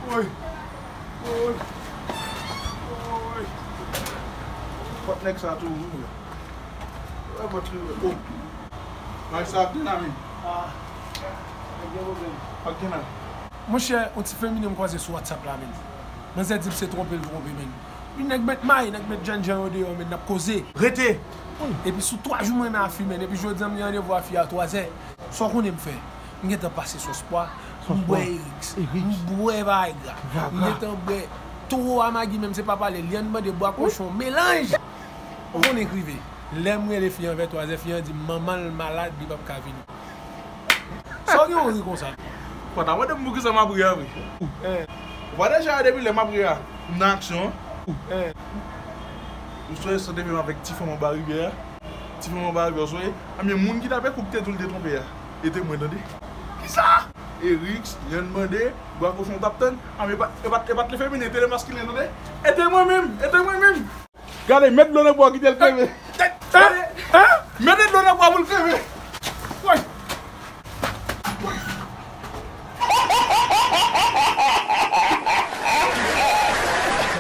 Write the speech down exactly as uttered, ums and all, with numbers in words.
Woy! Woy! Woy! Pòt nèg sa tou ouvri. Wè pòt li ouvri. Oh! Bagay sa ap gen la menm. Ah! Nèg gen pwoblèm. Ap gen la. Monchè, yon ti feminen m kwaze sou WhatsApp la menm. Manzè di m se twonpe l twonpe menm. Epi nèg met may, nèg met jènjan yo deyò menm, n ap koze. Rete! Epi sou twa jou m renmen a fi menm. Epi jodi a m gen randevou a fi a twazè. Sa w konnen m fè? M gentan pase sòs pwa, m bwè Erix, m bwè bagay gra. M gentan bwè towo a magi menm, se pa pale, lyann mande, bwa kochon, melanj. Ou konnen k rive. Lè m rele fi an vè twazè, fi an di m manman l malad, li p ap ka vini. Sa w gen w ri konsa? Ou pa ta mande m poukisa m ap ri a vre. Ou pa deja wè depi lè m ap ri a, m nan aksyon an. M sonje sa te vin avèk ti fanm anba rivyè a. Ti fanm anba rivyè a, w sonje? Anben, moun ki t ap ekoute tou l te twonpe a, e te mwen, tande. Kisa? Erix, lyann mande, bwa kochon t ap tann. Anben, e pa, e pa, e pa t le feminen, e te le maskilen, tande. E te mwen menm, e te mwen menm. Gade, met dlo nan bwa, kite l kreve. Gade, mete dlo nan bwa pou l kreve.